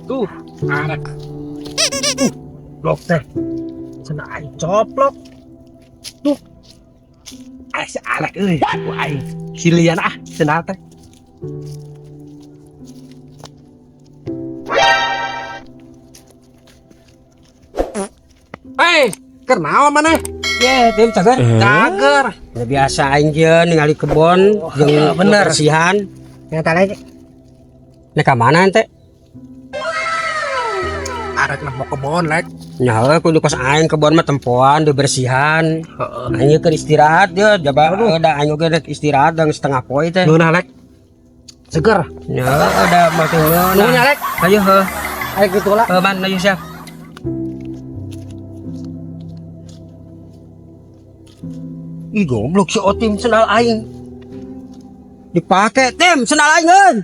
Tuh, arek. Blok teh. Cenah aing coplok. Tuh. Aing si arek euy, ku aing. Silian ah cenah teh. Hei, keur naon maneh? Ye, tim cager. Cager. Ya, biasa aing jeung ningali kebon jeung bener. Bersihan. Nyata lagi. Nek ka mana ente? Arek mah mau kebon, Lek. Nya heuh kudu kos aing kebon mah tempoan dibersihan. Heeh. Aing keur istirahat ya, jaba da aing oge rek istirahat dan setengah poe teh. Ngeunah, Lek. Seger. Nya heuh da mah teh ngeunah. Nuhun ya, Lek. Ayo heuh. Ayo gitu lah. Heuh man ayo siap. Ih, goblok si Otim sendal aing. Dipake tim sendal aing euy.